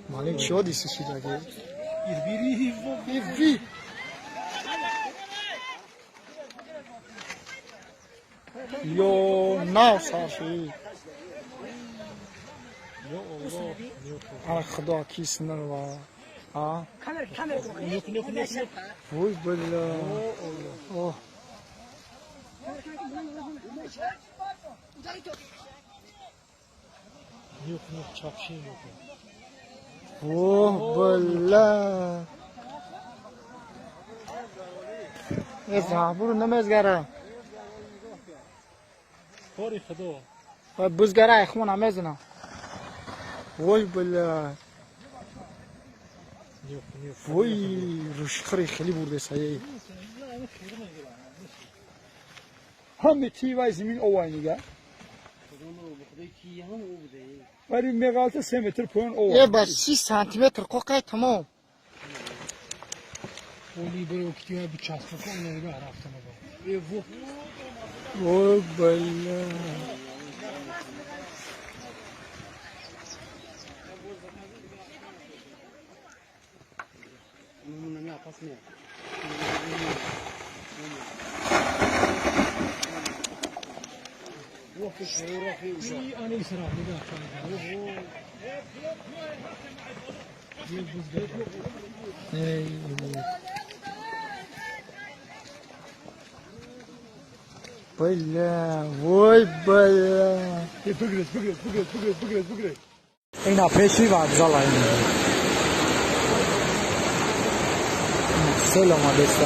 Малим чиё дисишидаги? Ирби. Ё нав сарши. Ана худо кис нирва. А? Вой бля. О. О, бля. Э забур намезгара. Кори худо. Ва бузгара хона мезана. Вой бля. Вой рушхари хели бурде саей. Ҳаме ти вай зимин овай нига. Вали меғалта 3 метр поён овай. Э ба 6 сантиметр қоқай тамом. Оли беру кития бичаспа кон нигоҳ рафтам ба. Ой бля. Эй, бля, вой бля. Бигрез, бигрез, бигрез, бигрез, бигрез, бигрез. Ина пеши вокзал айн. Сел омадеста.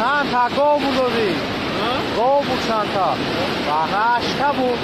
Чанд та гов буд ози? Гов буд чанд та? Ҳашта буд.